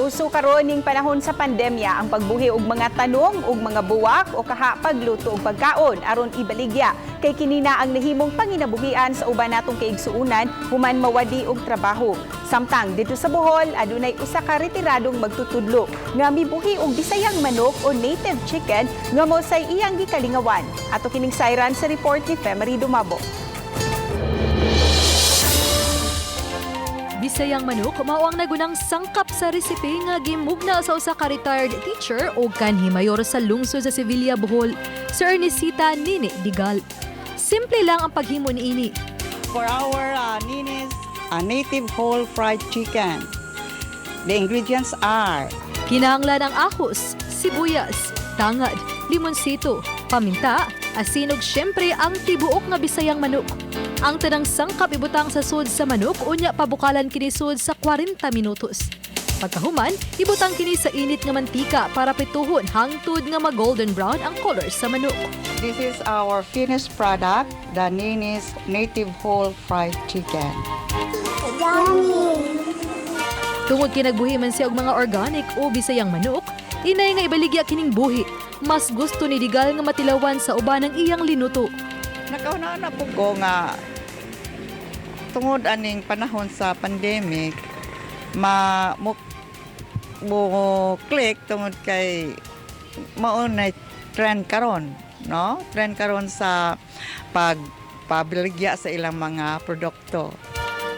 Uso karon ning panahon sa pandemya ang pagbuhi og mga tanom ug mga buwak o kaha pagluto og pagkaon aron ibaligya, kay kini na ang nahimong panginabuhian sa uban natong kaigsuonan human mawadi og trabaho. Samtang didto sa Bohol, adunay usa ka retiradong magtutudlo nga mibuhi og Bisayang manok o native chicken nga mao say iyang gikalingawan. Ato kining sayran sa report ni Femery Dumabo. Bisayang manok mao ang nagunang sangkap sa resipe nga gimugna sa usa ka retired teacher o kanhi mayor sa lungsod sa Sevilla, Bohol, si Ernesita Nini Digal. Simple lang ang paghimo niini. For our Nini's native whole fried chicken, the ingredients are Kinahanglan ang ahos, sibuyas, tangad, limonsito, paminta, asin ug syempre ang tibuok nga Bisayang manok. Ang tanang sangkap ibutang sa sud sa manok, unya pabukalan kini sud sa 40 minutos. Pagkahuman, ibutang kini sa init nga mantika para prituhon hangtod nga ma-golden brown ang color sa manok. This is our finished product, the Nini's native whole fried chicken. Tungod kay nagbuhi man siya og mga organic o Bisayang manok, inay nga ibaligya kining buhi. Mas gusto ni Digal nga matilawan sa uban ang iyang linuto. Nakauna na po ko nga tungod aning panahon sa pandemic, ma mo, mo click tungod kay mao na trend karon, no? Trend karon sa pag pabaligya sa ilang mga produkto.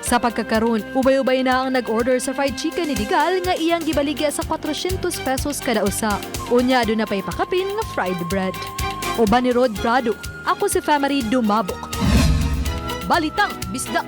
Sa pagkakaroon, ubay-ubay na ang nag-order sa fried chicken ni Digal nga iyang gibaligya sa 400 pesos kada usa. Unya, aduna pa'y pakapin nga fried bread. Uban ni Rod Prado, ako si Family Dumabok. Balitang Bisdak.